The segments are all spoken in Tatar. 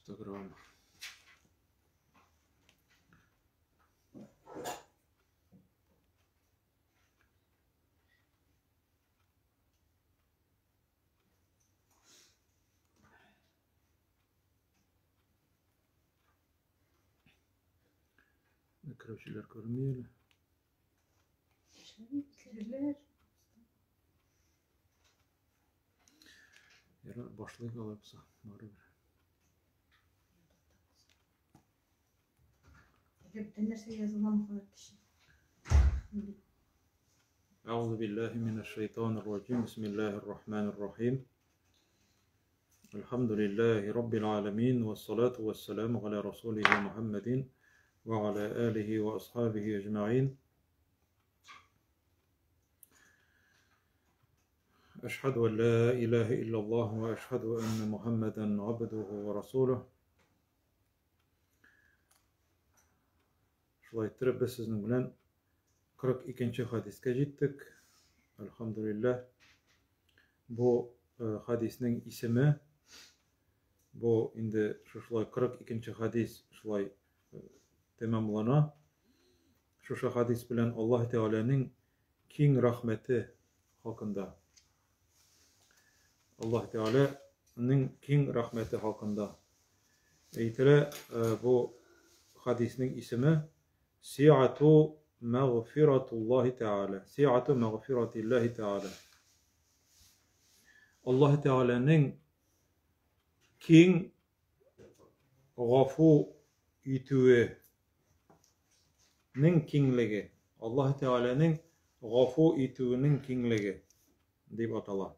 100 грамм. Керүчеләр күренми әле. Керерләр. Ярар, башлыйк алай булса, барыбер. Әгәр бүтән нәрсә язылган булса кеше. أعوذ بالله من الشيطان الرجيم بسم الله الرحمن الرحيم الحمد لله رب العالمين والصلاة والسلام على رسوله محمد وعلى آله وأصحابه أجمعين أشهد أن لا إله إلا الله وأشهد أن محمدا عبده ورسوله Шулай иттереп без сезнең белән 42 хадискә җиттек. Әлхәмдүлилләһ. Бу э, хадиснең исеме бу инде шушылай 42 хадис шулай э, тәмамлана. Шушы хадис белән Аллаһ Тәгаләнең киң рәхмәте хакында. Аллаһ Тәгаләнең киң рәхмәте хакында әйтелә. Э, бу хадиснең исеме Сиату мәгъфиратуллаһи Тәгалә. Сиату мәгъфиратиллаһи Тәгалә. Аллаһ Тәгаләнең киң гафу итүе нең киңлеге, Аллаһ Тәгаләнең гафу итүенең киңлеге дип атала.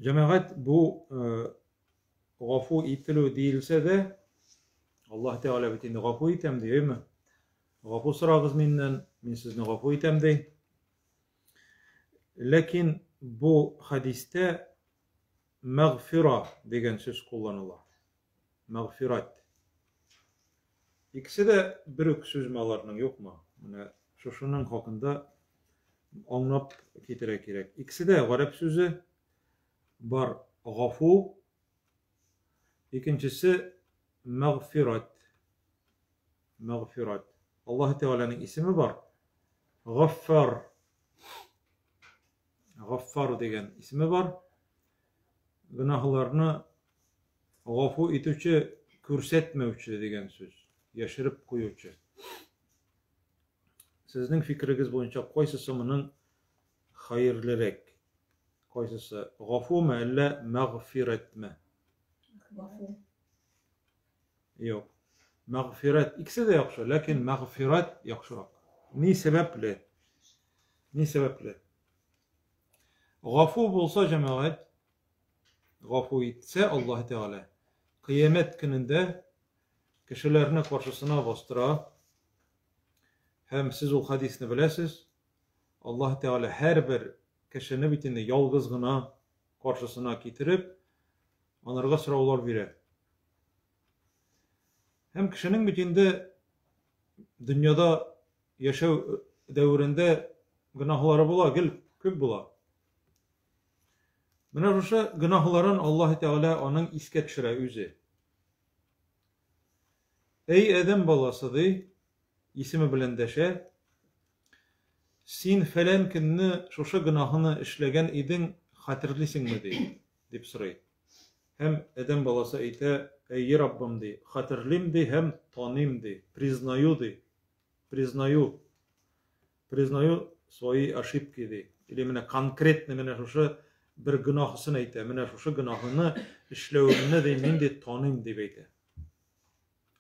Җәмәгать бу э, гафу ителү диелсә дә, Аллаһ Тәгалә бит инде гафу итәм ди, әйме? Гафу сорагыз миннән, мин сезне гафу итәм ди. Ләкин бу хәдистә мәгъфира дигән сүз кулланыла. Мәгъфират. Икесе дә бер үк сүзме аларның, юкмы? Менә шушының хакында аңлап китерә кирәк. Икесе дә гарәп сүзе бар гафу, икенчесе мәгъфират. Мәгъфират. Аллаһ Тәгаләнең исеме бар. Гаффар. Гаффар дигән исеме бар. Гөнаһларны гафу итүче, күрсәтмәүче дигән сүз, яшереп куючы. Сезнең фикерегез буенча кайсысы моның хәерлерәк? Кайсысы? Гафумы әллә мәгъфирәтме? Гафу. Юк. Мәгъфирәт икесе дә яхшы, ләкин мәгъфирәт яхшырак. Ни сәбәпле? Ни сәбәпле? Гафу булса, җәмәгать, гафу итсә Аллаһ Тәгалә, кыямәт көнендә кешеләрне каршысына бастыра. Һәм сез ул хәдисне беләсез. Аллаһ Тәгалә һәрбер кешене бит инде ялгыз гына каршысына китереп, анарга сораулар бирә. Һәм кешенең бит инде дөньяда яшәү дәверендә гөнаһлары була, гел күп була. Менә шушы гөнаһларын Аллаһ Тәгалә аның искә төшерә үзе. Эй адәм баласы ди, исеме белән дәшә. Син фәлән көнне шушы гөнаһны эшләгән идең, хәтерлисеңме ди, дип сорый. Һәм адәм баласы әйтә, әйе, Раббым ди, хәтерлим ди һәм таныйм ди, признаю ди. Признаю. Признаю свои ошибки ди. Или менә конкретно менә шушы бер гөнаһысын әйтә. Менә шушы гөнаһыны эшләвемне ди, мин ди таныйм дип әйтә.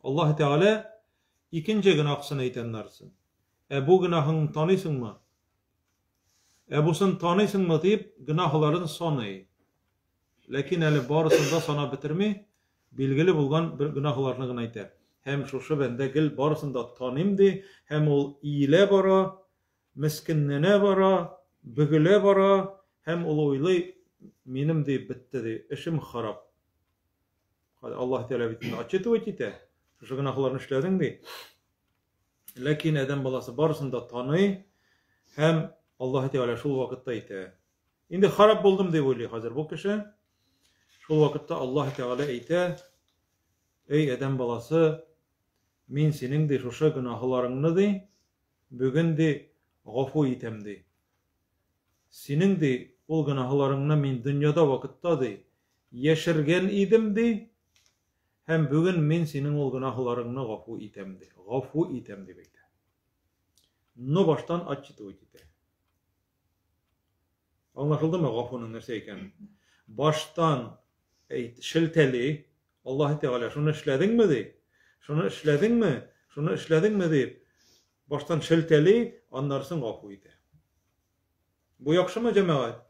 Аллаһ Тәгалә икенче гөнаһысын әйтә аннарысын. Ә бу гөнаһыңны таныйсыңмы? Ә бусын таныйсыңмы дип гөнаһларын саный. Ләкин әле барысын да санап бетерми, билгеле булган бер гөнаһларны гына әйтә. Һәм шушы бәндә гел барысын да таныйм ди, һәм ул иелә бара, мескенләнә бара, бөгелә бара, һәм ул уйлый, минем ди, бетте ди, эшем харап. Аллаһ Тәгалә бит инде отчитывать итә, шушы гөнаһларны эшләдең ди. Ләкин адәм баласы барысын да таный һәм Аллаһ Тәгалә шул вакытта әйтә. Инде харап булдым дип уйлый хәзер бу кеше. Шул вакытта Аллаһ Тәгалә әйтә, Эй, адәм баласы, мин синең, ди, шушы гөнаһларыңны, ди, бүген, ди, гафу итәм, ди. Синең, ди, ул гөнаһларыңны мин дөньяда вакытта, ди, яшергән идем, ди, һәм бүген мин синең ул гөнаһларыңны гафу итәм, ди. Гафу итәм, дип әйтә. Но баштан отчитывать итә. Аңлашылдымы гафуның нәрсә икәнен? Баштан әйт, шелтәли, Аллаһ Тәгалә, шуны эшләдеңме ди? Шуны эшләдеңме? Шуны эшләдеңме дип, баштан шелтәли, аннары соң гафу итә. Бу яхшымы, җәмәгать?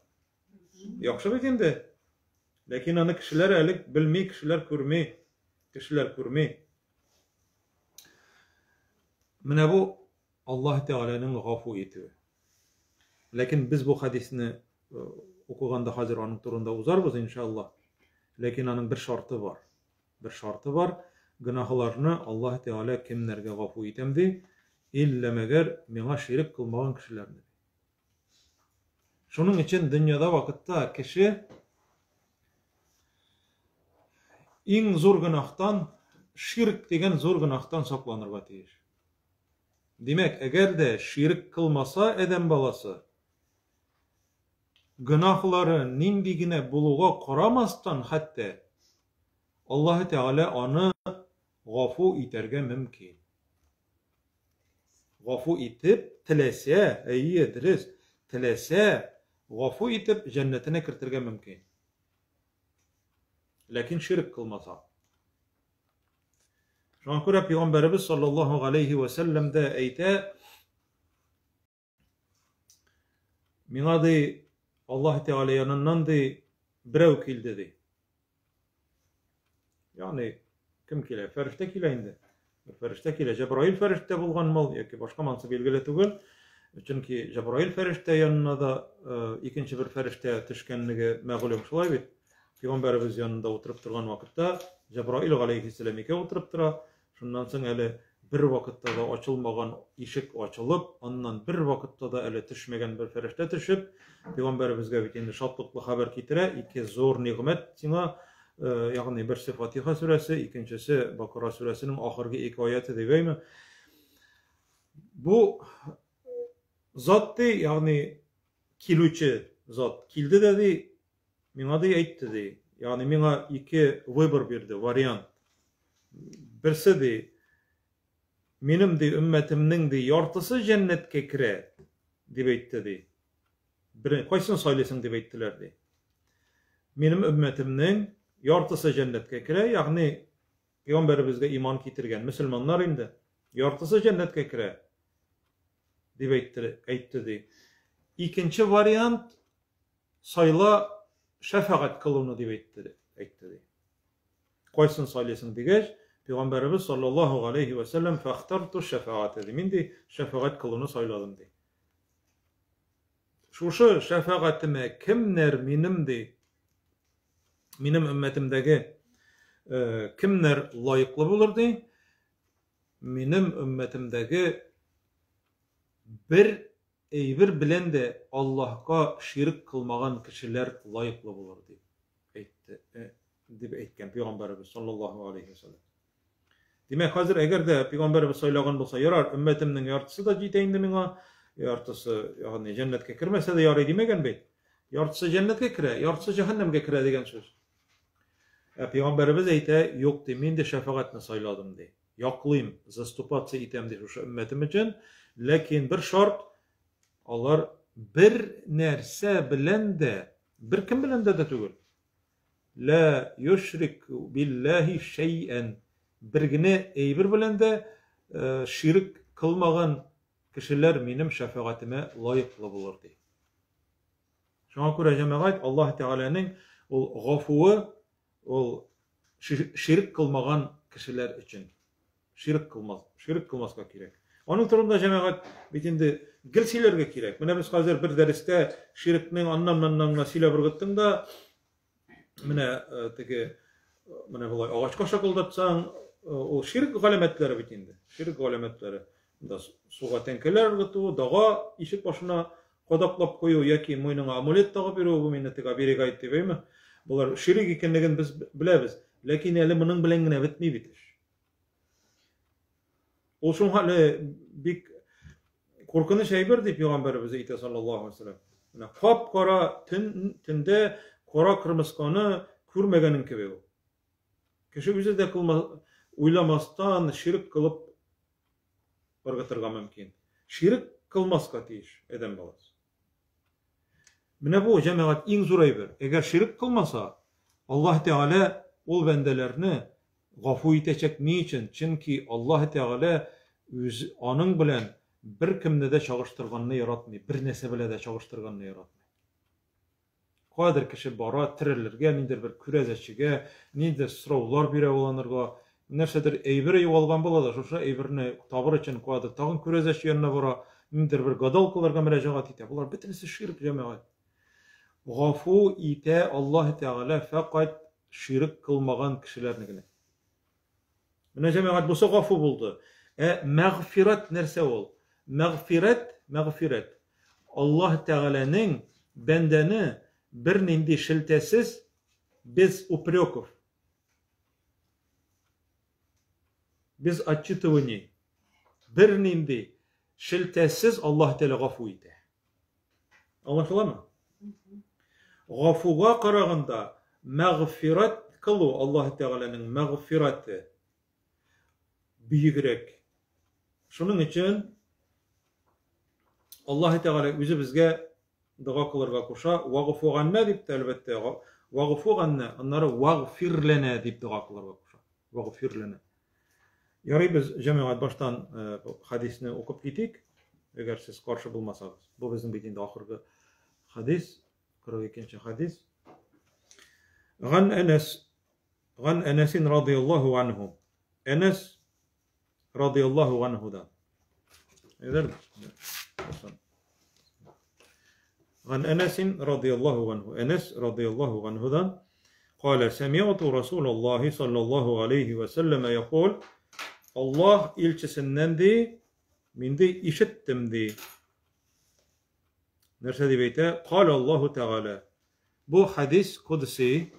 Яхшы бит инде. Ләкин аны кешеләр әле белми, кешеләр күрми. Кешеләр күрми. Менә бу Аллаһ Тәгаләнең гафу итүе. Ләкин без бу хәдисне э, укыганда хәзер аның турында узарбыз, иншаллаһ. Ләкин аның бер шарты бар. Бер шарты бар. Гөнаһларны Аллаһ Тәгалә кемнәргә гафу итәм ди? Иллә мәгәр миңа ширек кылмаган кешеләрне. Шуның өчен дөньяда вакытта кеше иң зур гөнаһтан, ширк дигән зур гөнаһтан сакланырга тиеш. Димәк, әгәр дә ширек кылмаса адәм баласы, гөнаһлары нинди генә булуга карамастан хәтта, Аллаһы Тәгалә аны гафу итәргә мөмкин. Гафу итеп, теләсә, әйе, дөрес, теләсә, гафу итеп, җәннәтенә кертергә мөмкин. Ләкин ширек кылмаса. Шуңа күрә Пәйгамбәребез саллаллаһу галәйһи вә сәлләм дә әйтә, миңа ди, Аллаһ Тәгалә яныннан ди, берәү килде ди. Ягъни кем килә? Фәрештә килә инде. Фәрештә килә. Җәбраил фәрештә булган мал яки башка мансы билгеле түгел. Чөнки Җәбраил фәрештә янына да э, икенче бер фәрештә төшкәнлеге мәгълүм, шулай бит? Пәйгамбәребез янында утырып торган вакытта Җәбраил галәйһиссәлам икәү утырып тора. Шуннан соң әле бер вакытта да ачылмаган ишек ачылып, аннан бер вакытта да әле төшмәгән бер фәрештә төшеп, пәйгамбәребезгә бит инде шатлыклы хәбәр китерә, ике зур нигъмәт сиңа, э, ягъни берсе Фатиха сүрәсе, икенчесе Бакара сүрәсенең ахыргы ике аяты дип әйме. Бу зат ди, ягъни килүче зат килде дә ди, Миңа ди әйтте ди, ягъни миңа ике выбор бирде, вариант. Берсе ди, минем ди өммәтемнең ди яртысы җәннәткә керә, дип әйтте ди. Бер кайсын сайлыйсың дип әйттеләр ди. Минем өммәтемнең яртысы җәннәткә керә, ягъни пәйгамбәребезгә иман китергән мөселманнар инде яртысы җәннәткә керә дип әйтте, әйтте ди. Икенче вариант Сайла шәфәгать кылуны, дип әйтте, әйтте ди. Кайсын сайлыйсың дигәч, Пәйгамбәребез саллаллаһу галәйһи вә сәлләм фәхтарту шәфәгате ди. Мин ди шәфәгать кылуны сайладым ди. Шушы шәфәгатемә кемнәр минем ди, минем өммәтемдәге э, кемнәр лаеклы булыр ди, минем өммәтемдәге бер Әйбер белән дә Аллаһка ширек кылмаган кешеләр лаеклы булыр, дип әйтте, дип әйткән пәйгамбәребез саллаллаһу алейһи ва сәлләм. Димәк, хәзер әгәр дә пәйгамбәребез сайлаган булса, ярар, өммәтемнең яртысы да җитә инде миңа, яртысы, ягъни җәннәткә кермәсә дә ярый димәгән бит. Яртысы җәннәткә керә, яртысы җәһәннәмгә керә дигән сүз. Ә пәйгамбәребез әйтә, юк ди, мин дә шәфәгатьне сайладым ди. Яклыйм, заступаться итәм ди шушы өммәтем өчен. Ләкин бер шарт, алар бер нәрсә белән дә, бер кем белән дә дә түгел. Ла юшрик биллаһи шәйән. Бер генә әйбер белән дә э, ширк кылмаган кешеләр минем шәфәгатемә лаеклы булыр ди. Шуңа күрә җәмәгать Аллаһ Тәгаләнең ул гафуы Ул ширк кылмаган кешеләр өчен. Ширк кылмас, ширк кылмаска кирәк. Аның турында җәмәгать бит инде гел сөйләргә кирәк. Менә без хәзер бер дәрестә ширкнең аннан-моннан гына сөйләп ыргыттың да, менә э, теге менә болай агачка шакылдатсаң, э, ул ширк галәмәтләре бит инде. Ширк галәмәтләре. Монда суга тәңкәләр ыргыту, дага ишек башына кадаклап кую яки муеныңа амулет тагып йөрү, бу мине теге оберегает дип әйме. Болар ширек икәнлеген без беләбез. Ләкин әле моның белән генә бетми бит эш. Ул шуңа әле бик куркыныч әйбер дип пәйгамбәребез әйтә саллаллаһу алейһи вәсәлләм. Менә кап-кара төн төндә кара кырмысканы күрмәгәнең кебек ул. Кеше үзе дә кылма, уйламастан ширк кылып ыргытырга мөмкин. Ширк кылмаска тиеш адәм баласы. Менә бу җәмәгать иң зур әйбер. Әгәр ширк кылмаса, Аллаһ Тәгалә ул бәндәләрне гафу итәчәк. Ни өчен? Чөнки Аллаһ Тәгалә үз аның белән беркемне дә чагыштырганны яратмый, бер нәрсә белән дә чагыштырганны яратмый. Каядыр кеше бара, терелергә, ниндидер бер күрәзәчегә, ниндидер сораулар бирә ул анарга. Нәрсәдер әйбере югалган була да, шушы әйберне табыр өчен каядыр тагын күрәзәче янына бара, ниндидер бер гадалкаларга мөрәҗәгать итә. Болар бөтенесе ширк, җәмәгать. Гафу итә Аллаһ Тәгалә фәкать ширк кылмаган кешеләрне генә. Менә җәмәгать бусы гафу булды. Ә мәгъфирәт нәрсә ул? Мәгъфирәт, мәгъфирәт. Аллаһ Тәгаләнең бәндәне бернинди шелтәсез, без упреков, без отчитываний, бернинди шелтәсез Аллаһ Тәгалә гафу итә. Аңлашыламы? Гафуга караганда мәгъфирәт кылу Аллаһ Тәгаләнең мәгъфирәте бөегрәк. Шуның өчен Аллаһ Тәгалә үзе безгә дога кылырга куша. Вагфу ганна дип тә әлбәттә, вагфу ганна, аннары вагфир ләнә дип дога кылырга куша. Вагфир ләнә. Ярый, без җәмәгать баштан хәдисне укып китик, әгәр сез каршы булмасагыз. Бу безнең бит инде ахыргы хәдис, 42 хәдис. Ган Әнәс, ган Әнәсин радияллаһу анһу. Әнәс радияллаһу анһудан. Әйдәр. Ган Әнәсин радияллаһу анһу. Әнәс радияллаһу анһудан قال سمعت رسول الله صلى الله عليه وسلم يقول Аллаһ илчесеннән ди, мин ди ишеттем ди. Нәрсә дип әйтә? Кал Аллаһу Тәгалә. Бу хадис кудси.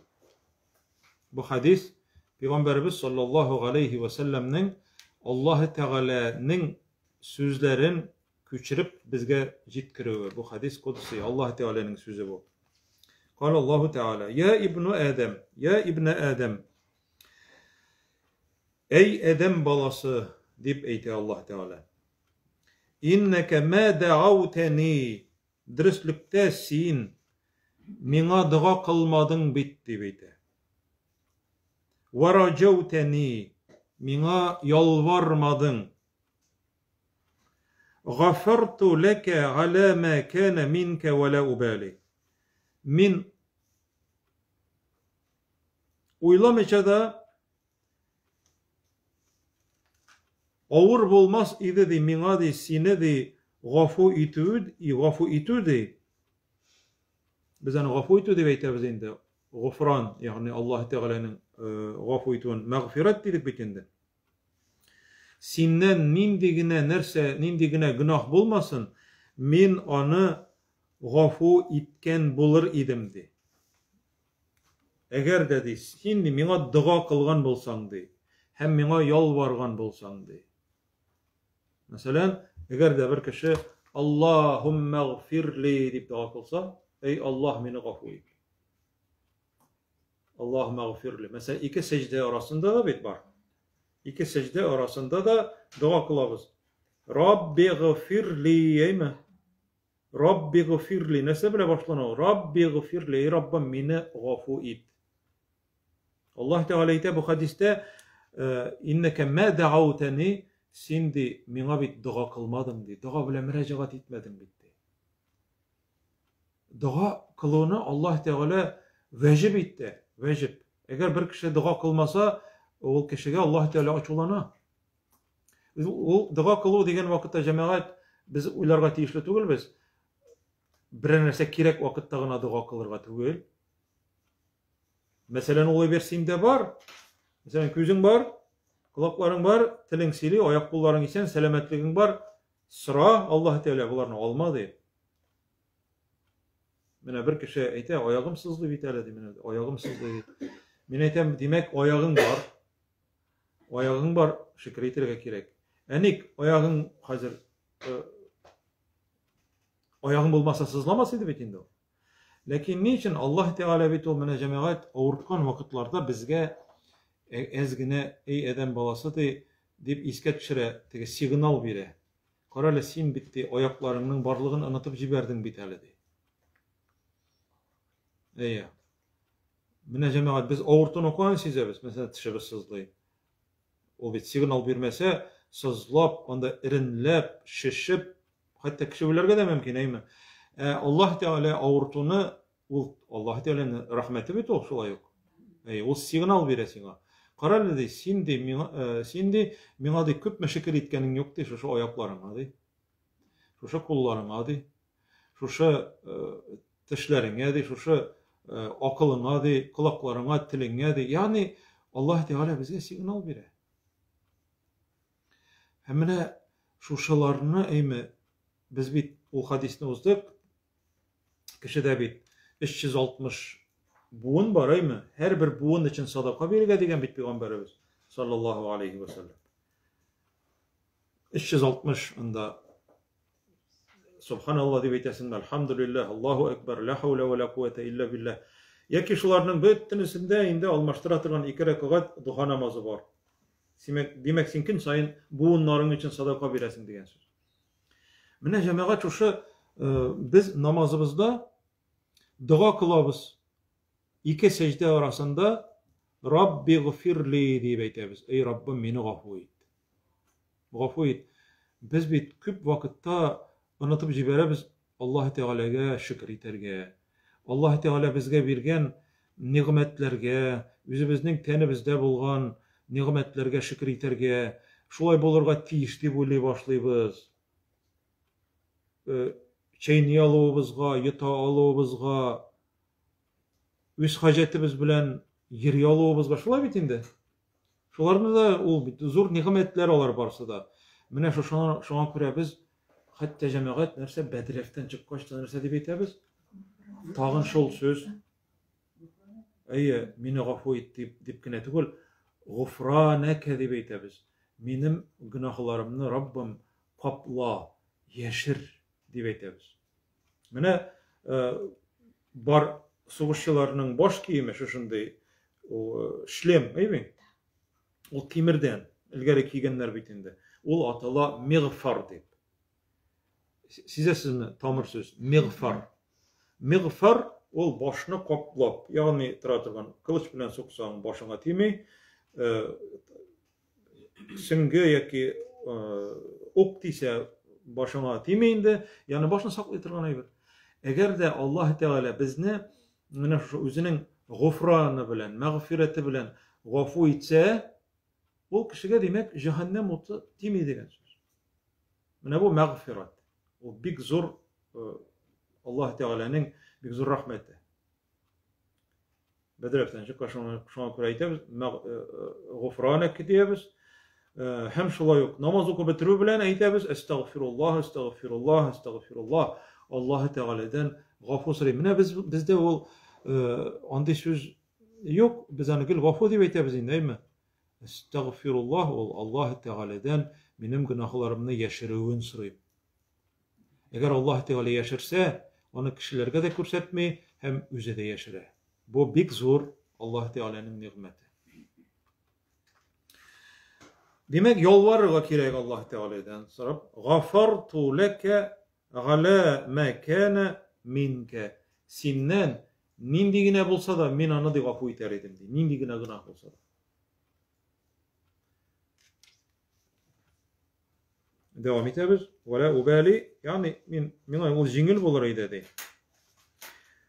Бу хадис Пәйгамбәребез саллаллаһу алейхи ва сәлләмнең Аллаһ Тәгаләнең сүзләрен күчереп безгә җиткерүе. Бу хадис кудси, Аллаһ Тәгаләнең сүзе бу. Кал Аллаһу Тәгалә, Я ибну Адәм, я ибна Адәм. Әй Адәм баласы, дип әйтә Аллаһ Тәгалә. Иннәкә ма дагаутани. Дөреслектә син миңа дога кылмадың бит, дип әйтә. Ва раҗаутани. Миңа ялвармадың. Гафарту ләкә галя ма кана минка ва ла убали. Мин уйламыйча да авыр булмас иде ди миңа ди сине ди гафу итү, гафу итү ди. Без аны гафу итү дип әйтәбез инде. Гуфран, ягъни Аллаһ Тәгаләнең гафу итүен мәгъфирәт дидек бит инде. Синнән нинди генә нәрсә, нинди генә гөнаһ булмасын, мин аны гафу иткән булыр идем, ди. Әгәр дә, ди, син, ди, миңа дога кылган булсаң, ди, һәм миңа ялварган булсаң, ди. Мәсәлән, әгәр дә бер кеше Аллаһуммә гфирли дип дога кылса, әй Аллаһ, мине гафу ит. Аллаһуммә гфирли. Мәсәлән, ике сәҗдә арасында да бит бар. Ике сәҗдә арасында да дога кылабыз. Рабби гфирли, әйме? Рабби гфирли. Нәрсә белән башлана ул? Рабби гфирли, эй Раббым, мине гафу ит. Аллаһ Тәгалә әйтә бу хәдистә, иннәкә мә дагаутани, син ди, миңа бит дога кылмадың ди, дога белән мөрәҗәгать итмәдең бит ди. Дога кылуны Аллаһ Тәгалә вәҗиб итте, вәҗиб. Әгәр бер кеше дога кылмаса, ул кешегә Аллаһ Тәгалә ачулана. Ул дога кылу дигән вакытта җәмәгать без уйларга тиешле түгелбез. Берәр нәрсә кирәк вакытта гына дога кылырга түгел. Мәсәлән, ул әйбер синдә бар. Мәсәлән, күзең бар, колакларың бар, телең сөйли, аяк-кулларың исән, сәламәтлегең бар. Сора Аллаһ Тәгалә боларны алма дип. Менә бер кеше әйтә, аягым сызлый бит әле, ди, менә аягым сызлый ди. Мин әйтәм, димәк, аягың бар. Аягың бар, шөкер итәргә кирәк. Ә ник аягың хәзер э, аягың булмаса сызламас иде бит инде ул. Ләкин ни өчен Аллаһ Тәгалә бит ул менә җәмәгать авырткан вакытларда безгә э, әз генә эй адәм баласы ди дип искә төшерә, теге сигнал бирә. Карале, син бит ди аякларыңның барлыгын онытып җибәрдең бит әле ди. Әйе. Менә җәмәгать без авыртуны каян сизәбез? Мәсәлән, тешебез сызлый. Ул бит сигнал бирмәсә, сызлап, анда эренләп, шешеп, хәтта кеше үләргә дә мөмкин, әйме? Ә Аллаһ Тәгалә авыртуны ул Аллаһ Тәгаләнең рәхмәте бит ул шулай ук. Әй, ул сигнал бирә сиңа. Кара әле ди, син ди, миңа, э, син ди, миңа ди күпме шөкер иткәнең юк ди, шушы аякларыңа ди. Шушы кулларыңа ди. Шушы э, тешләреңә ди, шушы э, акылыңа ди, колакларыңа, телеңә ди. Ягъни Аллаһ Тәгалә безгә сигнал бирә. Һәм менә шушыларны әйме без бит ул хадисне уздык, Кешедә бит 360 буын бар, әйме? Һәрбер буын өчен садака бирергә дигән бит пәйгамбәребез саллаллаһу алейхи ва саллям. 360 анда Субханалла дип әйтәсең, әлхәмдүлилләһ, Аллаһу әкбәр, ла хауля ва ла куәтә илля билләһ. Яки шуларның бөтенесендә инде алмаштыра торган ике рәкәгать духа намазы бар. Димәк, димәк, син көн саен буыннарың өчен садака бирәсең дигән сүз. Менә җәмәгать шушы э, без намазыбызда дога кылабыз. Ике сәҗдә арасында Рабби гфирли дип әйтәбез. Эй Раббым, мине гафу ит. Гафу ит. Без бит күп вакытта онытып җибәрәбез Аллаһ Тәгаләгә шөкер итәргә. Аллаһ Тәгалә безгә биргән нигъмәтләргә, үзебезнең тәнебездә булган нигъмәтләргә шөкер итәргә, шулай булырга тиеш дип уйлый башлыйбыз. Э, чәйни алуыбызга, йота алуыбызга, үз хаҗәтебез белән йөри алуыбызга шулай бит инде. Шуларны да ул бит зур нигъмәтләр алар барсы да. Менә шушыңа шуңа күрә без хәтта җәмәгать нәрсә бәдрәфтән чыккач та нәрсә дип әйтәбез? Тагын шул сүз. Әйе, мине гафу ит дип, дип кенә түгел, гуфранәкә дип әйтәбез. Минем гөнаһларымны, Раббым, капла, яшер дип әйтәбез. Менә э, бар сугышчыларның баш киеме шушындый ул э, шлем, әйме? Ул тимердән, элгәре кигәннәр бит инде. Ул атала мигфар дип. Сизәсезме тамыр сүз? Мигфар. Мигфар ул башны каплап, ягъни тора торган кылыч белән суксаң башыңа тими, э, сөңге яки э, ук тисә башыңа тими инде, ягъни башны саклый торган әйбер. Әгәр дә Аллаһ Тәгалә безне менә шушы үзенең гуфраны белән, мәгъфирәте белән гафу итсә, ул кешегә димәк җәһәннәм уты тими дигән сүз. Менә бу мәгъфират. Ул бик зур э, Аллаһ Тәгаләнең бик зур рәхмәте. Бәдрәфтән чыккач шуңа, шуңа күрә әйтәбез, э, э, гуфранак диябез. Э, һәм шулай ук намаз укып бетерү белән әйтәбез, әстәгъфируллаһ, әстәгъфируллаһ, әстәгъфируллаһ. Аллаһ Тәгаләдән гафу сорыйм. Менә без бездә ул андый сүз юк, без аны гел гафу дип әйтәбез инде, әйме? Әстәгъфируллаһ ул Аллаһ Тәгаләдән минем гөнаһларымны яшерүен сорыйм. Әгәр Аллаһ Тәгалә яшерсә, аны кешеләргә дә күрсәтми һәм үзе дә яшерә. Бу бик зур Аллаһ Тәгаләнең нигъмәте. Димәк, ялварырга кирәк Аллаһ Тәгаләдән сорап, "Гафарту ләкә галя ма кана минка." Синнән нинди генә булса да, мин аны ди гафу итәр идем ди. Нинди генә гөнаһ булса да. Дәвам итәбез. Вәлә убали, ягъни мин миңа ул җиңел булыр иде ди.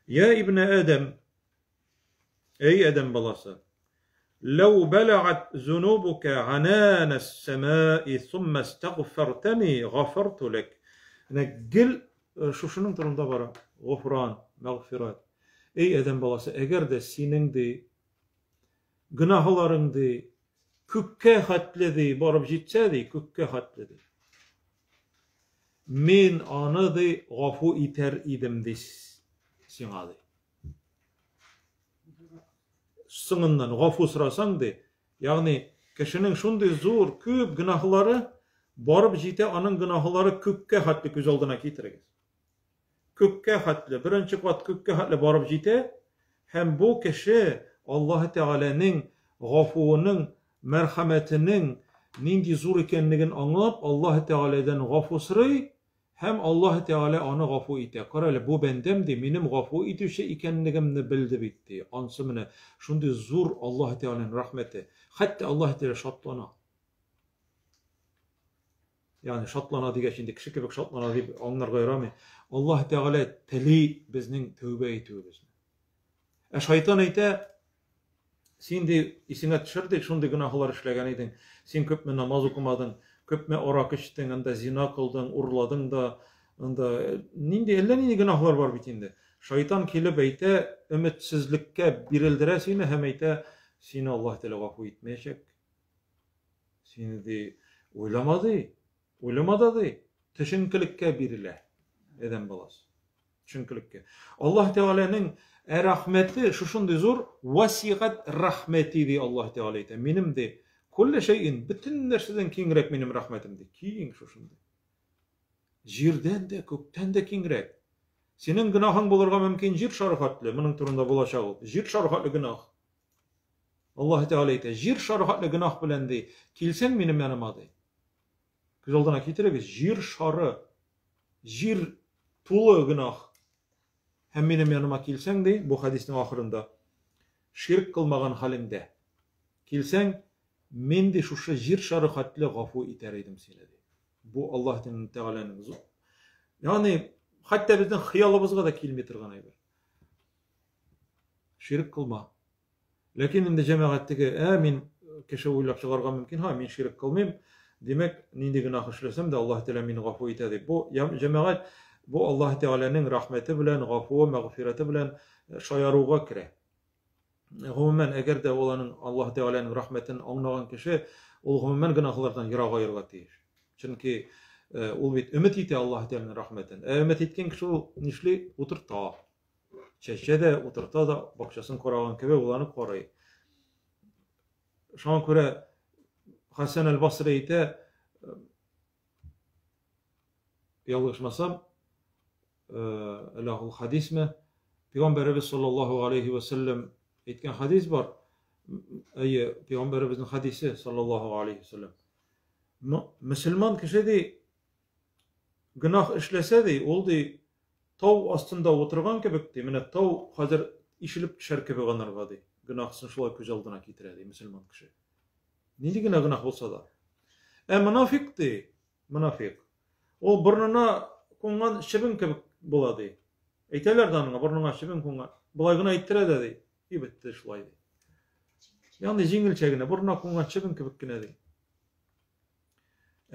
Я ибн Адам, эй Адам баласы, Ләү бәләгать зунубука ганана ас-самаи сумма истагфартани гафарту лак. Менә гел э, шушының турында бара. Гуфран, мәгъфират. Эй Адәм баласы, әгәр дә синең ди гөнаһларың ди Күккә хәтле, ди, барып җитсә, ди, күккә хәтле, ди. Мин аны, ди, гафу итәр идем, ди, сиңа, ди. Соңыннан гафу сорасаң, ди, ягъни кешенең шундый зур күп гөнаһлары барып җитә, аның гөнаһлары күккә хәтле күз алдына китерегез. Күккә хәтле, беренче кат күккә хәтле барып җитә, һәм бу кеше Аллаһы Тәгаләнең гафуының, мәрхәмәтенең нинди зур икәнлеген аңлап, Аллаһы Тәгаләдән гафу сорый, һәм Аллаһы Тәгалә аны гафу итә. Кара әле, бу бәндәм, ди, минем гафу итүче икәнлегемне белде бит, ди. Ансы менә шундый зур Аллаһы Тәгаләнең рәхмәте. Хәтта Аллаһы Тәгалә шатлана. Ягъни шатлана дигәч инде кеше кебек шатлана дип аңларга ярамый. Аллаһ Тәгалә тели безнең тәүбә итүебезне. Ә шайтан әйтә, син ди, исеңә төшер ди, шундый гөнаһлар эшләгән идең. Син күпме намаз укымадың, күпме аракы эчтең, анда зина кылдың, урладың да, анда нинди әллә нинди гөнаһлар бар бит инде. Шайтан килеп әйтә, өметсезлеккә бирелдерә сине һәм әйтә, сине Аллаһ Тәгалә гафу итмәячәк. Сине ди, уйлама ди, уйлама да ди, төшенкелеккә бирелә адәм баласы. Төшенкелеккә. Аллаһ Тәгаләнең рәхмәте шушындый зур, васигат рәхмәти ди Аллаһ Тәгалә әйтә. Минем ди, кулле шәйин, бөтен нәрсәдән киңрәк минем рәхмәтем ди. Киң шушындый. Җирдән дә, күктән дә киңрәк. Синең гөнаһың булырга мөмкин җир шары хәтле, моның турында булачак ул. Җир шары хәтле гөнаһ. Аллаһ Тәгалә әйтә, җир шары хәтле гөнаһ белән ди, килсәң минем яныма ди. Күз алдына китерегез, җир шары, җир тулы гөнаһ. Һәм минем яныма килсәң ди, бу хәдиснең ахырында, ширк кылмаган хәлеңдә. Килсәң, мин ди шушы җир шары хәтле гафу итәр идем сине ди. Бу Аллаһ Тәгаләнең зур. Ягъни, хәтта безнең хыялыбызга да килми торган әйбер. Ширк кылма. Ләкин инде җәмәгать теге, ә мин кеше уйлап чыгарга мөмкин, ха, мин ширк кылмыйм, димәк, нинди гөнаһ эшләсәм дә Аллаһ Тәгалә мине гафу итә дип. Бу җәмәгать бу Аллаһ Тәгаләнең рәхмәте белән, гафуы, мәгъфирәте белән шаяруга керә. Гомумән, әгәр дә ул аның Аллаһ Тәгаләнең рәхмәтен аңлаган кеше, ул гомумән гөнаһлардан ерагаерга тиеш. Чөнки ул бит өмет итә Аллаһ Тәгаләнең рәхмәтен. Ә өмет иткән кеше ул нишли? Утырта. Чәчә дә, утырта да, бакчасын караган кебек ул аны карый. Шуңа күрә Хәсән әл-Басри әйтә, ялгышмасам, әллә ул хадисме, Пәйгамбәребез саллаллаһу алейхи ва сәлләм әйткән хадис бар. Әйе, Пәйгамбәребезнең хадисе саллаллаһу алейхи ва сәлләм. Мөселман кеше ди, гөнаһ эшләсә ди, ул ди тау астында утырган кебек ди, менә тау хәзер ишелеп төшәр кебек анарга ди. Гөнаһсын шулай күз алдына китерә ди мөселман кеше. Нинди генә гөнаһ булса да. Ә монафик ди, монафик. Ул борынына кунган чебен кебек була ди. Әйтәләр дә аңа, борыныңа чебен кунган. Болай гына әйттерә дә ди. И бетте шулай ди. Ягъни җиңелчә генә, борынына кунган чебен кебек кенә ди.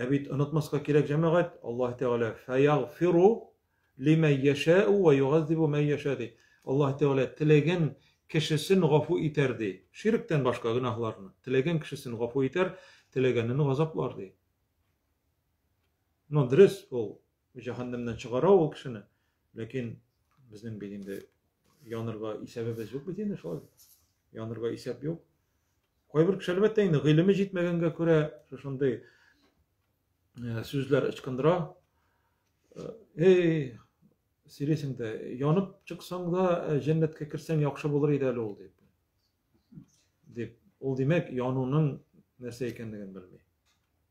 Ә бит онытмаска кирәк, җәмәгать, Аллаһ Тәгалә фәягъфиру лимән яшәу ва югаззибу мән яшә ди. Аллаһ Тәгалә теләгән кешесен гафу итәр ди. Ширктән башка гөнаһларны. Теләгән кешесен гафу итәр, теләгәнен газаплар ди. Ну, дөрес, ул җәһәннәмнән чыгара ул кешене. Ләкин безнең бит инде янырга исәбебез юк бит инде шулай бит. Янырга исәп юк. Кайбер кеше әлбәттә инде гыйлеме җитмәгәнгә күрә шушындый сүзләр ычкындыра. Эй, сөйлисең дә, янып чыксаң да җәннәткә керсәң яхшы булыр иде әле ул дип. Дип, ул димәк януның нәрсә икәнлеген белми.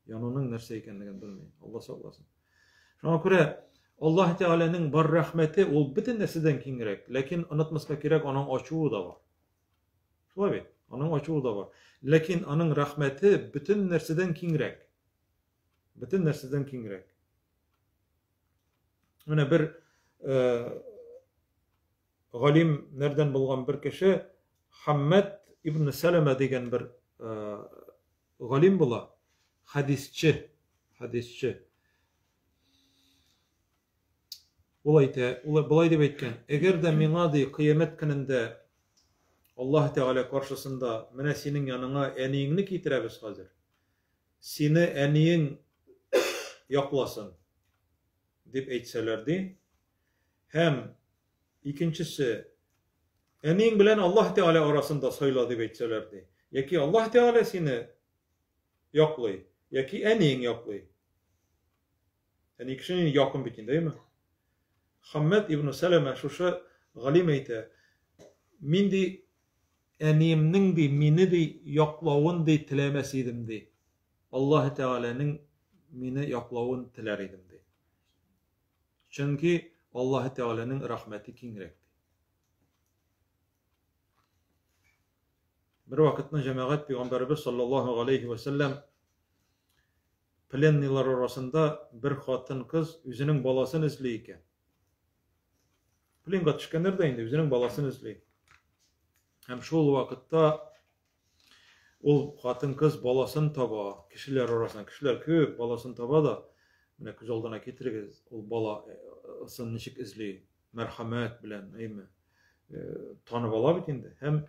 Януның нәрсә икәнлеген белми. Алла сакласын. Шуңа күрә Аллаһ Тәгаләнең бар рәхмәте ул бөтен нәрсәдән киңрәк, ләкин онытмаска кирәк, аның ачуы да бар. Шулай бит? Аның ачуы да бар. Ләкин аның рәхмәте бөтен нәрсәдән киңрәк. Бөтен нәрсәдән киңрәк. Менә бер галимнәрдән булган бер кеше Хаммад ибн Сәләмә дигән бер галим була, хәдисче, хәдисче. Ул әйтә, ул болай дип әйткән: "Әгәр дә миңа ди кыямәт көнендә Аллаһ Тәгалә каршысында менә синең яныңа әниеңне китерәбез хәзер. Сине әниең якласын", дип әйтсәләр ди. Һәм Икенчесе, әниең белән Аллаһ Тәгалә арасында сайла дип әйтсәләр, ди. Яки Аллаһ Тәгалә сине яклый, яки әниең яклый. Әни кешенең якын бит инде, әйеме? Хаммад ибн Сәләмә шушы галим әйтә, мин ди әниемнең ди мине ди яклавын ди теләмәс идем ди. Аллаһ Тәгаләнең мине яклавын теләр идем ди. Чөнки Аллаһ Тәгаләнең рәхмәте киңрәк ди. Бер вакытны җәмәгать пәйгамбәребез саллаллаһу алейхи ва сәлләм пленныйлар арасында бер хатын-кыз үзенең баласын эзли икән. Пленга төшкәннәр дә инде үзенең баласын эзли. Һәм шул вакытта ул хатын-кыз баласын таба, кешеләр арасыннан, кешеләр күп, баласын таба да, менә күз алдына китерегез, ул баласын ничек эзли, мәрхәмәт белән, әйме, танып ала бит инде. Һәм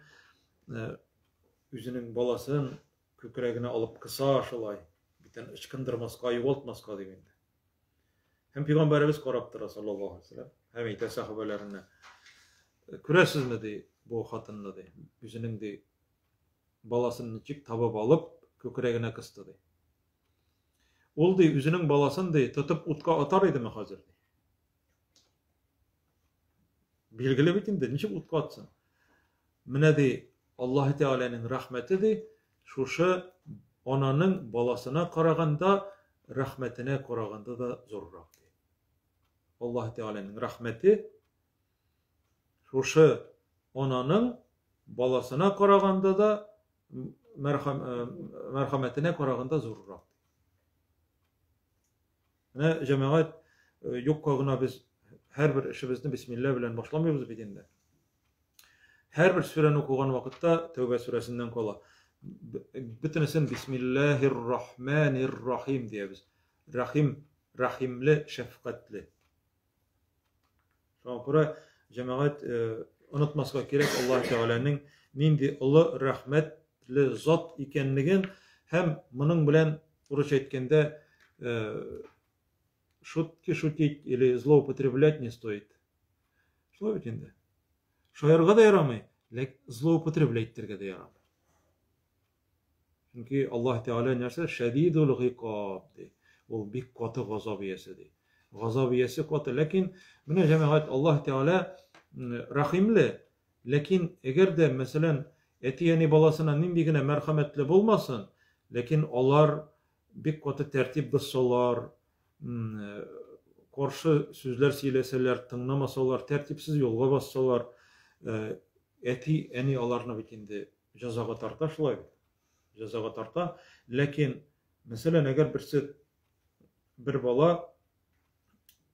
үзенең баласын күкрәгенә алып кыса шулай, бүтән ычкындырмаска, югалтмаска дип инде. Һәм пәйгамбәребез карап тора, саллаллаһу алейһи вәсәлләм, һәм әйтә сәхабәләренә, күрәсезме, ди, бу хатынны, ди, үзенең, ди, баласын ничек табып алып, күкрәгенә кысты, ди. Ул, ди, үзенең баласын, ди, тотып утка атар идеме хәзер, ди. Билгеле бит инде, ничек утка атсын? Менә ди, Аллаһ Тәгаләнең рәхмәте ди, шушы ананың баласына караганда, рәхмәтенә караганда да зуррак ди. Аллаһ Тәгаләнең рәхмәте шушы ананың баласына караганда да мәрхәмәтенә караганда зуррак. Менә җәмәгать юкка гына без һәрбер эшебезне бисмилла белән башламыйбыз бит инде. Һәрбер сүрәне укыган вакытта Тәүбә сүрәсеннән кала. Бөтенесен бисмиллаһир рахманир рахим диябез. Рахим, рахимле, шәфкатьле. Шуңа күрә җәмәгать онытмаска кирәк Аллаһ Тәгаләнең нинди олы рәхмәтле зат икәнлеген һәм моның белән урысча әйткәндә шутки шутить или злоупотреблять не стоит. Шулай бит инде. Шаярга да ярамый, ләкин злоупотреблять итәргә дә ярамый. Чөнки Аллаһ Тәгалә нәрсә? Шәдидул гыйкаб ди. Ул бик каты газап иясе ди. Газап иясе каты, ләкин менә җәмәгать Аллаһ Тәгалә рәхимле, ләкин әгәр дә, мәсәлән, әти-әни баласына нинди генә мәрхәмәтле булмасын, ләкин алар бик каты тәртип бозсалар, каршы сүзләр сөйләсәләр, тыңламасалар, тәртипсез юлга бассалар, әти-әни аларны бит инде җәзага тарта шулай бит. Җәзага тарта. Ләкин, мәсәлән, әгәр берсе бер бала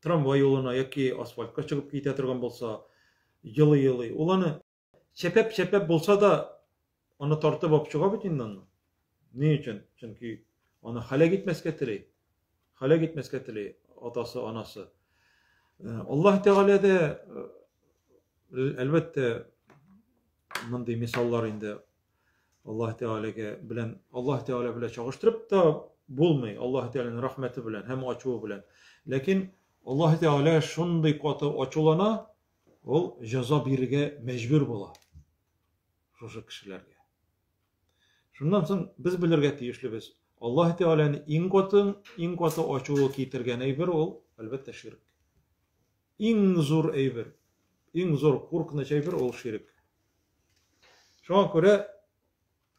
трамвай юлына яки асфальтка чыгып китә торган булса, елый-елый, ул аны чәпәп-чәпәп булса да, аны тартып алып чыга бит инде аннан. Ни өчен? Чөнки аны һәлак итмәскә тели. Һәлак итмәскә тели атасы, анасы. Аллаһ Тәгалә дә әлбәттә мондый мисаллар инде Аллаһ Тәгаләгә белән Аллаһ Тәгалә белән чагыштырып та булмый, Аллаһ Тәгаләнең рәхмәте белән һәм ачуы белән. Ләкин Аллаһ Тәгалә шундый каты ачулана, ул җәза бирергә мәҗбүр була шушы кешеләргә. Шуннан соң без белергә тиешлебез, Аллаһ Тәгаләне иң каты, иң каты ачуы китергән әйбер ул, әлбәттә, ширк. Иң зур әйбер, иң зур куркыныч әйбер ул ширк. Шуңа күрә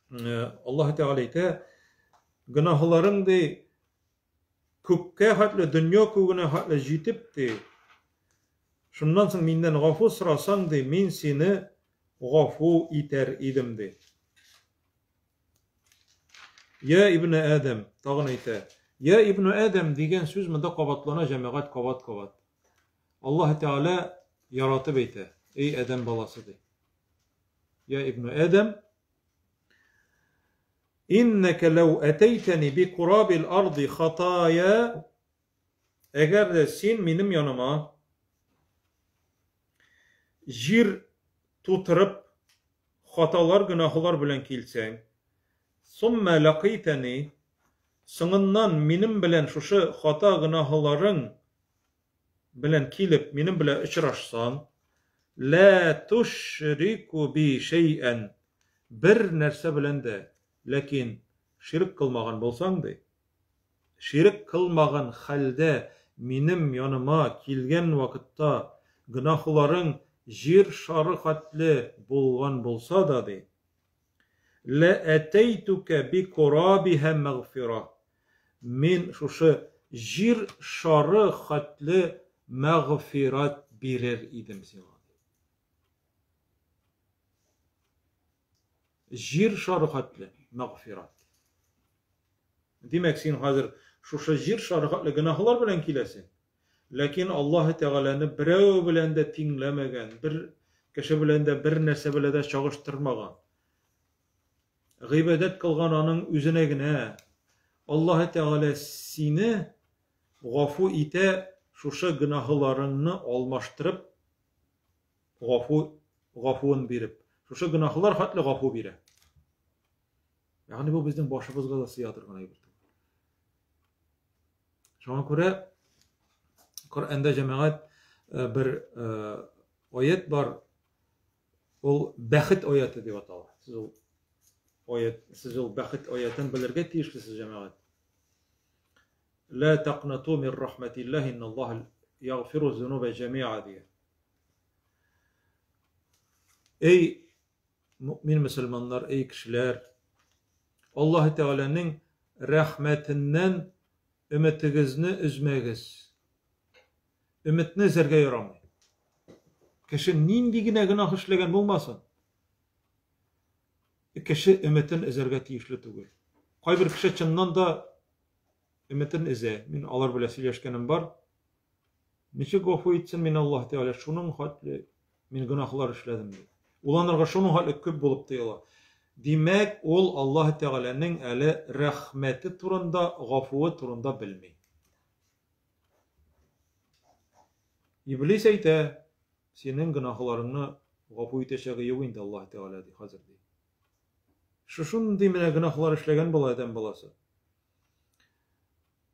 Аллаһ Тәгалә әйтә, гөнаһларың ди күккә хәтле, дөнья күгенә хәтле җитеп ди. Шуннан соң миннән гафу сорасаң ди, мин сине гафу итәр идем ди. Я ибн Адәм, тагын әйтә. Я ибн Адәм дигән сүз монда кабатлана җәмәгать кабат-кабат. Аллаһ Тәгалә яратып әйтә, эй Адәм баласы ди. Я ибн Адәм, иннәкә ләү әтәйтәни би курабил арди хатая, әгәр дә син минем яныма җир тутырып хаталар, гөнаһлар белән килсәң, сумма лакитәни, соңыннан минем белән шушы хата гөнаһларың белән килеп, минем белән очрашсаң, Лә тушрику би шәйән. Бер нәрсә белән дә, ләкин ширк кылмаган булсаң, ди. Ширк кылмаган хәлдә минем яныма килгән вакытта гөнаһларың җир шары хәтле булган булса да, ди. Лә әтәйтүкә би корабиһа мәгъфира. Мин шушы җир шары хәтле мәгъфират бирер идем сиңа. Җир шары хәтле мәгъфират. Димәк, син хәзер шушы җир шары хәтле гөнаһлар белән киләсең. Ләкин Аллаһы Тәгаләне берәү белән дә тиңләмәгән, бер кеше белән дә бер нәрсә белән дә чагыштырмаган. Гыйбадәт кылган аның үзенә генә. Аллаһы Тәгалә сине гафу итә, шушы гөнаһларыңны алмаштырып, гафу гафуын биреп. Шушы гөнаһлар хәтле гафу бирә. Ягъни бу безнең башыбызга да сыя торган әйбер түгел. Шуңа күрә Коръәндә җәмәгать бер аят бар, ул бәхет аяты дип атала. Сез ул аят, сез ул бәхет аятын белергә тиешлесез, җәмәгать. Ла тaqнату мин рахматиллаһи инналлаһа ягъфиру зунуба җәмиа дигән. Эй мөэмин мөселманнар, эй кешеләр, Аллаһы Тәгаләнең рәхмәтеннән өметегезне өзмәгез. Өметне өзәргә ярамый. Кеше нинди генә гөнаһ эшләгән булмасын, кеше өметен өзәргә тиешле түгел. Кайбер кеше чыннан да өметен өзә. Мин алар белән сөйләшкәнем бар. Ничек гафу итсен мине Аллаһ Тәгалә, шуның хәтле мин гөнаһлар эшләдем ди. Ул анарга шуның хәтле күп булып тоела. Димәк, ул Аллаһ Тәгаләнең әле рәхмәте турында, гафуы турында белми. Иблис әйтә, синең гөнаһларыңны гафу итәчәге юк инде Аллаһ Тәгалә ди хәзер ди. Шушындый менә гөнаһлар эшләгән була адәм баласы.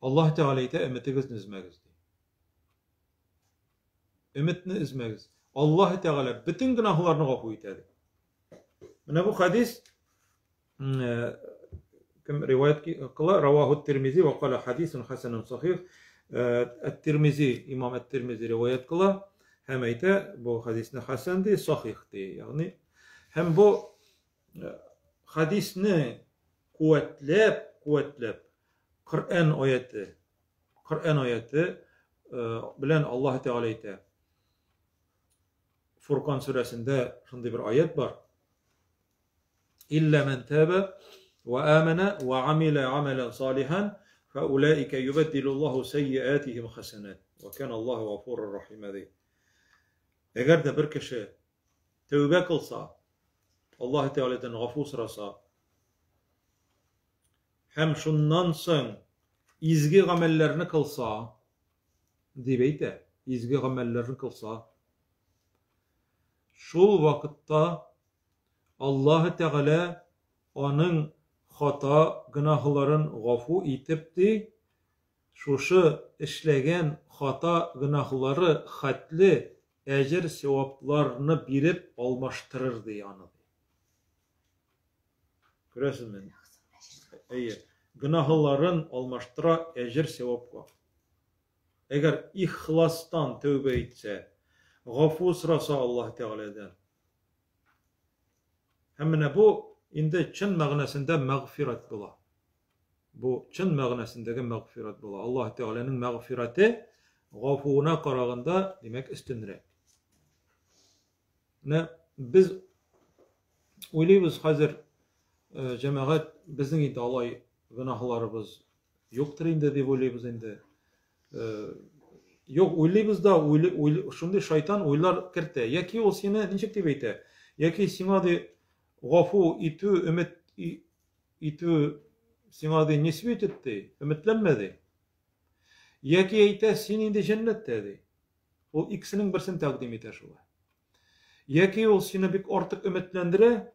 Аллаһ Тәгалә әйтә, өметегезне өзмәгез ди. Өметне өзмәгез. Аллаһ Тәгалә бөтен гөнаһларны гафу итә ди. Менә бу хадис кем риваять кыла? Раваху Тирмизи ва кала хадисун хасанун сахих. Ат-Тирмизи, имам Ат-Тирмизи риваять кыла һәм әйтә, бу хадисне хасан ди, сахих ди, ягъни һәм бу хадисне куәтләп, куәтләп Коръән аяте, Коръән аяте белән Аллаһ Тәгалә әйтә. Фуркан сүрәсендә шундый бер аят бар. Илля ман таба ва амана ва амила амалан салихан фа улаика юбаддилуллаһу сайyiатихим хасанат ва кана Аллаһу гафурар рахима ди. Әгәр дә бер кеше тәүбә кылса, Аллаһ Тәгаләдән гафу сораса, һәм шуннан соң изге гамәлләрне кылса, дип әйтә, изге гамәлләрне кылса, шул вакытта Аллаһы Тәгалә аның хата, гөнаһларын гафу итеп, ди, шушы эшләгән хата, гөнаһлары хәтле әҗер-савапларны биреп алмаштырыр, ди аны. Күрәсезме? Әйе. Гөнаһларын алмаштыра әҗер-савапка. Әгәр ихластан тәүбә итсә, гафу сораса Аллаһ Тәгаләдән. Һәм менә бу инде чын мәгънәсендә мәгъфират була. Бу чын мәгънәсендәге мәгъфират була. Аллаһ Тәгаләнең мәгъфирате гафуына караганда, димәк, өстенрәк. Менә без уйлыйбыз хәзер, җәмәгать, безнең инде алай гөнаһларыбыз юктыр инде дип уйлыйбыз инде. Юк, уйлыйбыз да, уйлый, уйлый, шундый шайтан уйлар кертә. Яки ул сине ничек дип әйтә? Яки сиңа ди гафу итү, өмет итү сиңа ди не светит ди, өметләнмә ди. Яки әйтә, син инде җәннәттә ди. Ул икесенең берсен тәкъдим итә шулай. Яки ул сине бик артык өметләндерә,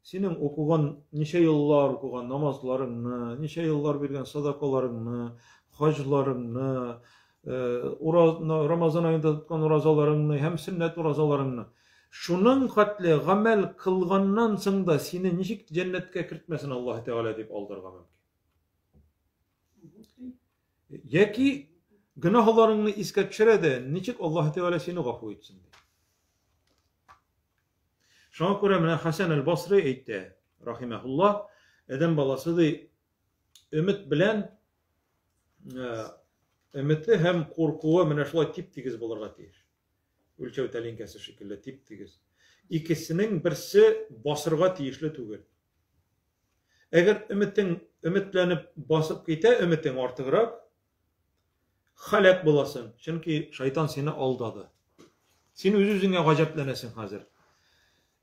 синең укыган, ничә еллар укыган намазларыңны, ничә еллар биргән садакаларыңны, хаҗларыңны, Рамазан аенда тоткан уразаларыңны һәм сөннәт уразаларыңны. Шуның хәтле гамәл кылганнан соң да сине ничек җәннәткә кертмәсен Аллаһ Тәгалә дип алдарга мөмкин. Яки гөнаһларыңны искә төшерә дә, ничек Аллаһ Тәгалә сине гафу итсен ди. Шуңа күрә менә Хәсән әл-Басри әйтә, рахимәһуллаһ, адәм баласы ди, өмет белән өмете һәм куркуы менә шулай тип-тигез булырга тиеш. Үлчәү тәлинкәсе шикелле тип-тигез. Икесенең берсе басырга тиешле түгел. Әгәр өметең өметләнеп басып китә, өметең артыграк, халәк буласың, чөнки шайтан сине алдады. Син үз-үзеңә гаҗәпләнәсең хәзер.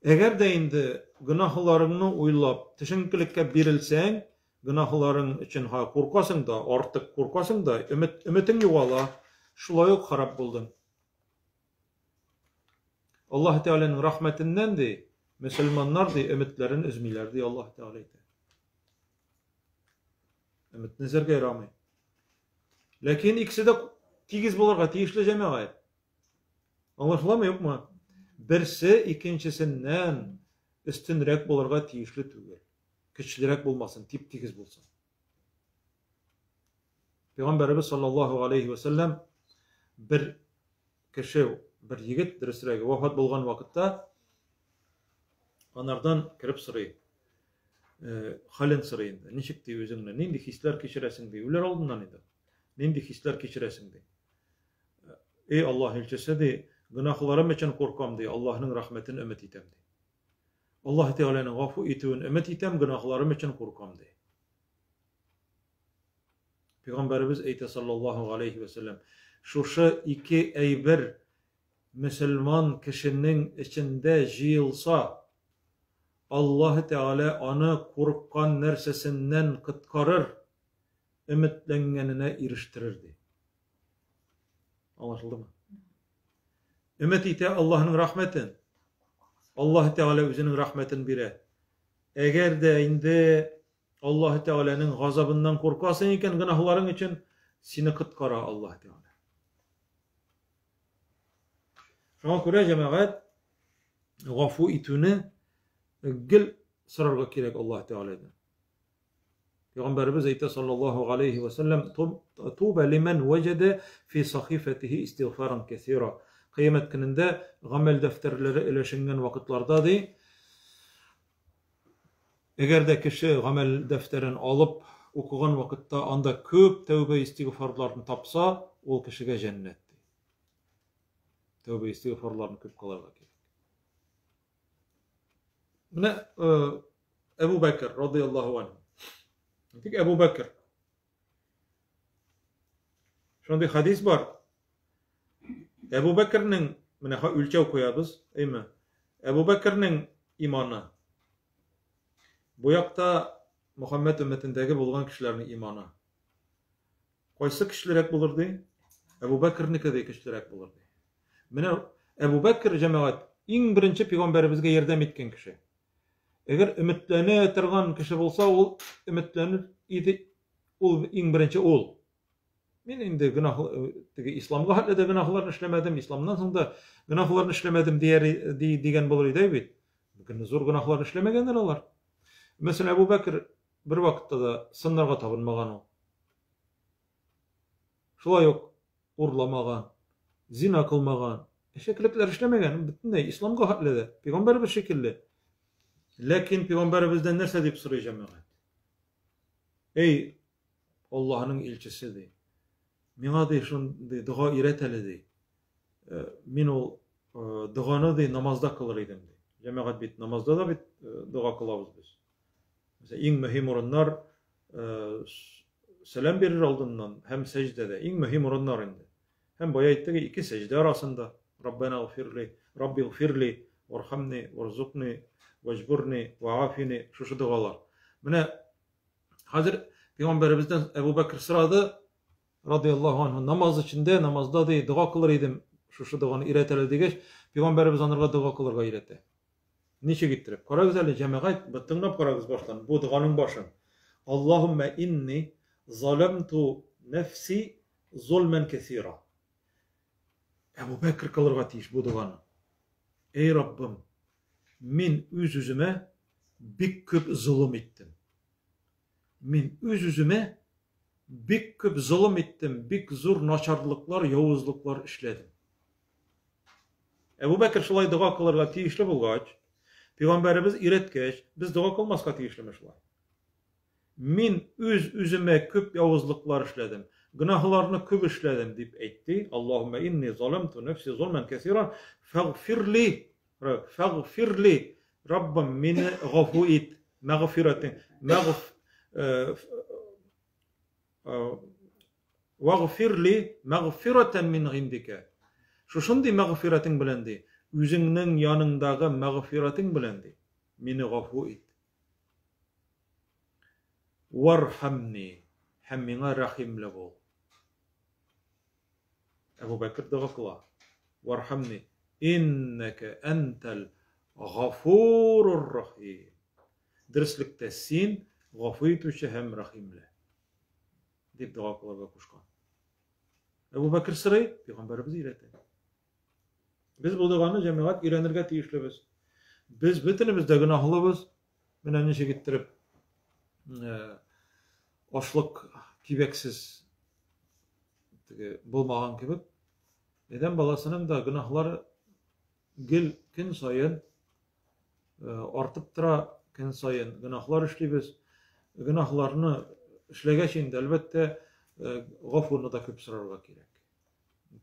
Әгәр дә инде гөнаһларыңны уйлап, төшенкелеккә бирелсәң, гөнаһларың өчен ха куркасың да, артык куркасың да, өмет, өметең югала, шулай ук харап булдың. Аллаһ Тәгаләнең рәхмәтеннән ди, мөселманнар ди өметләрен өзмиләр ди Аллаһ Тәгалә әйтә. Өметне өзәргә ярамый. Ләкин икесе дә тигез булырга тиешле җәмәгать. Аңлашыламы, юкмы? Берсе икенчесеннән өстенрәк булырга тиешле түгел. Көчлерәк булмасын, тип-тигез булсын. Пәйгамбәребез саллаллаһу алейхи ва сәлләм бер кеше, бер егет, дөресрәге, вафат булган вакытта анардан кереп сорый. Э, хәлен сорый инде. Ничек ди үзеңне? Нинди хисләр кичерәсең ди. Үләр алдыннан инде. Нинди хисләр кичерәсең ди. Эй Аллаһ илчесе ди, гөнаһларым өчен куркам ди, Аллаһның рәхмәтен өмет итәм ди. Аллаһ Тәгаләнең гафу итүен өмет итәм, гөнаһларым өчен куркам ди. Пәйгамбәребез әйтә саллаллаһу галәйһи вә сәлләм, шушы ике әйбер мөселман кешенең эчендә җыелса, Аллаһ Тәгалә аны курыккан нәрсәсеннән коткарыр, өметләнгәненә ирештерер, ди. Аңлашылдымы? Өмет итә Аллаһның рәхмәтен. Аллаһ Тәгалә үзенең рәхмәтен бирә. Әгәр дә инде Аллаһ Тәгаләнең газабыннан куркасың икән гөнаһларың өчен, сине коткара Аллаһ Тәгалә. Шуңа күрә җәмәгать гафу итүне гел сорарга кирәк Аллаһ Тәгаләдән. Пәйгамбәребез әйтә саллаллаһу алейхи ва саллям, туба лиман ваҗада фи сахифатихи истигъфаран кәсира. Кыямәт көнендә гамәл дәфтәрләре өләшенгән вакытларда ди, Әгәр дә кеше гамәл дәфтәрен алып укыган вакытта анда күп тәүбә истигъфарларны тапса, ул кешегә җәннәт ди. Тәүбә истигъфарларны күп кылырга кирәк. Менә э, Әбу Бәкер радияллаһу анһу. Тик Әбу Бәкер. Шундый хадис бар. Әбу Бәкернең менә үлчәү куябыз, әйме? Әбу Бәкернең иманы. Бу якта Мөхәммәд өммәтендәге булган кешеләрнең иманы. Кайсы көчлерәк булыр ди? Әбу Бәкернеке ди көчлерәк булыр ди. Менә Әбу Бәкер җәмәгать иң беренче пәйгамбәребезгә ярдәм иткән кеше. Әгәр өметләнә торган кеше булса, ул өметләнер иде, ул иң беренче ул. Мин инде гөнаһ теге исламга хәтле дә гөнаһларны эшләмәдем, исламнан соң да гөнаһларны эшләмәдем дияр ди дигән булыр иде бит. Бүген зур гөнаһлар эшләмәгәннәр алар. Мәсәлән, Әбу Бәкер бер вакытта да сыннарга табынмаган ул. Шулай ук урламаган, зина кылмаган, әшәкелекләр эшләмәгән, бөтенләй исламга хәтле дә, пәйгамбәребез шикелле. Ләкин пәйгамбәребездән нәрсә дип сорый җәмәгать? Эй, Аллаһның илчесе ди. Миңа ди шундый дога өйрәт әле ди. Э, мин ул э, доганы ди намазда кылыр идем ди. Җәмәгать бит намазда да бит э, дога кылабыз без. Мәсәлән, иң мөһим урыннар сәлам бирер алдыннан һәм сәҗдәдә иң мөһим урыннар инде. Һәм бая әйттек, ике сәҗдә арасында Раббана гфирли, Рабби гфирли, вархамни, варзукни, ваҗбурни, ваафини шушы догалар. Менә хәзер пәйгамбәребездән Әбу Бәкр сорады, радияллаһу анһу, намаз эчендә, намазда ди, дога кылыр идем, шушы доганы өйрәт әле дигәч, пәйгамбәребез анарга дога кылырга өйрәтә. Ничек иттереп? Карагыз әле, җәмәгать, тыңлап карагыз баштан, бу доганың башын. Аллаһуммә инни заламту нәфси золмән кәсира. Әбу Бәкр кылырга тиеш бу доганы. Эй Раббым, мин үз-үземә бик күп золым иттем. Мин үз-үземә бик күп золым иттем, бик зур начарлыклар, явызлыклар эшләдем. Әбу Бәкер шулай дога кылырга тиешле булгач, пәйгамбәребез өйрәткәч, без дога кылмаска тиешлеме шулай? Мин үз-үземә күп явызлыклар эшләдем, гөнаһларны күп эшләдем, дип әйтте. Аллаһумма инни заламту нафси зулман кәсиран, фәгъфирли, фәгъфирли, Раббым, мине гафу ит, мәгъфирәтең, мәгъф, э, э, вагъфирли мәгъфирәтән мин гиндикә. Шушындый мәгъфирәтең белән ди, үзеңнең яныңдагы мәгъфирәтең белән ди, мине гафу ит. Вархамни, һәм миңа рәхимле бул. Әбу Бәкер дога кыла. Вархамни, иннәкә әнтәл гафурур рахим. Дөреслектә син гафу итүче һәм рәхимле. Дип дога кылырга кушкан. Әбу Бәкер сорый, пәйгамбәребез өйрәтә. Без бу доганы җәмәгать өйрәнергә тиешлебез. Без бөтенебез дә гөнаһлыбыз. Менә ничек иттереп э, ашлык кибәксез теге булмаган кебек, адәм баласының да гөнаһлары гел көн саен э, артып тора, көн саен гөнаһлар эшлибез. Гөнаһларны эшләгәч инде, әлбәттә, э, гафуны да күп сорарга кирәк.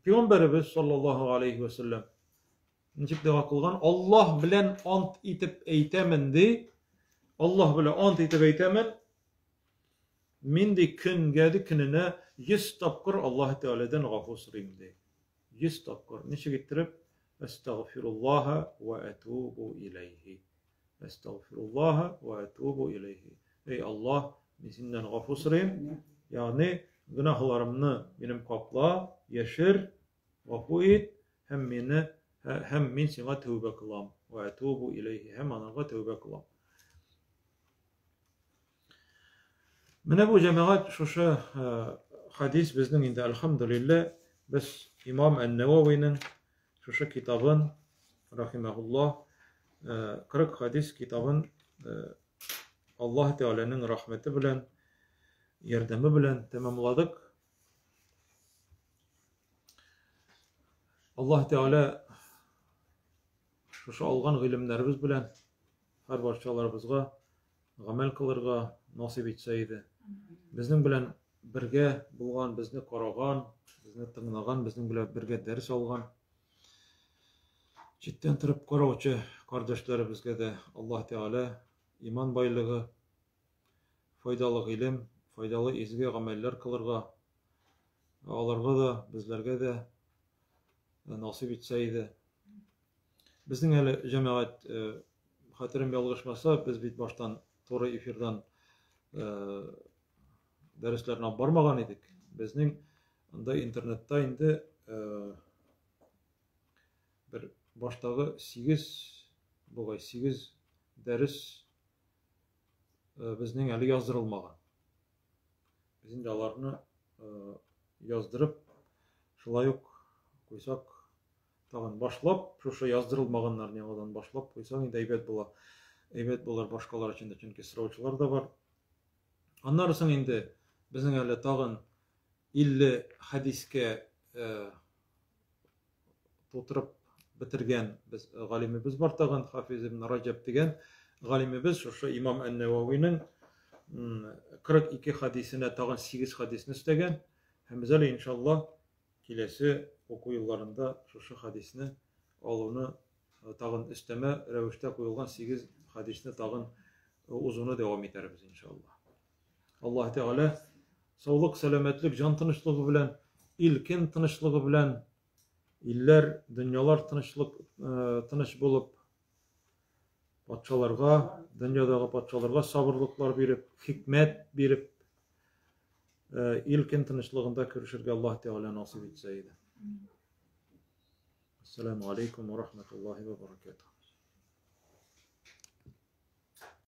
Пәйгамбәребез саллаллаһу алейхи ва сәлләм ничек дога кылган? Аллаһ белән ант итеп әйтәмен ди. Аллаһ белән ант итеп әйтәмен. Мин ди көнгә ди көненә 100 тапкыр Аллаһ Тәгаләдән гафу сорыйм ди. 100 тапкыр. Ничек иттереп? Әстәгъфируллаһа ва атубу иләйһи. Әстәгъфируллаһа ва атубу иләйһи. Эй Аллаһ, мин синнән гафу сорыйм. Ягъни гөнаһларымны минем капла, яшер, гафу ит һәм мине һәм мин сиңа тәүбә кылам. Ва атубу иләйһи һәм анарга тәүбә кылам. Менә бу җәмәгать шушы хадис безнең инде әлхәмдүлиллә без имам ән-Нававиның шушы китабын рахимахуллаһ 40 хадис китабын Аллаһ Тәгаләнең рәхмәте белән, ярдәме белән тәмамладык. Аллаһ Тәгалә шушы алган гыйлемнәребез белән һәр барчаларыбызга гамәл кылырга насыйп итсә иде. Безнең белән бергә булган, безне караган, безне тыңлаган, безнең белән бергә дәрес алган, читтән торып караучы кардәшләребезгә дә Аллаһ Тәгалә иман байлыгы, файдалы гыйлем, файдалы изге гамәлләр кылырга аларга да, безләргә дә насыйп итсә иде. Безнең әле җәмәгать, э, хәтерем ялгышмаса, без бит баштан туры эфирдан э, дәресләрне алып бармаган идек. Безнең анда интернетта инде э, бер баштагы 8 бугай 8 дәрес безнең әле яздырылмаган. Без инде аларны яздырып, шулай ук куйсак, тагын башлап, шушы яздырылмаганнарны яңадан башлап куйсаң инде әйбәт була. Әйбәт булыр башкалар өчен дә, чөнки сораучылар да бар. Аннары соң инде безнең әле тагын 50 хәдискә тутырып бетергән без галимебез бар тагын, Хафиз ибн Раҗаб дигән галимебез, шушы имам Ән-Нәвәвинең 42 хәдисенә тагын 8 хәдисне өстәгән. Һәм без әле иншалла киләсе уку елларында шушы хәдисне алуны тагын өстәмә рәвештә куелган 8 хәдисне тагын узуны дәвам итәрбез иншалла. Аллаһ Тәгалә саулык, сәламәтлек, җан тынычлыгы белән, ил-көн тынычлыгы белән, илләр, дөньялар тынычлык, тыныч булып, патшаларга, дөньядагы патшаларга сабырлыклар биреп, хикмәт биреп, ил-көн тынычлыгында күрешергә Аллаһ Тәгалә насыйп итсә иде. Ассаламу алейкум ва рахматуллахи ва баракатух.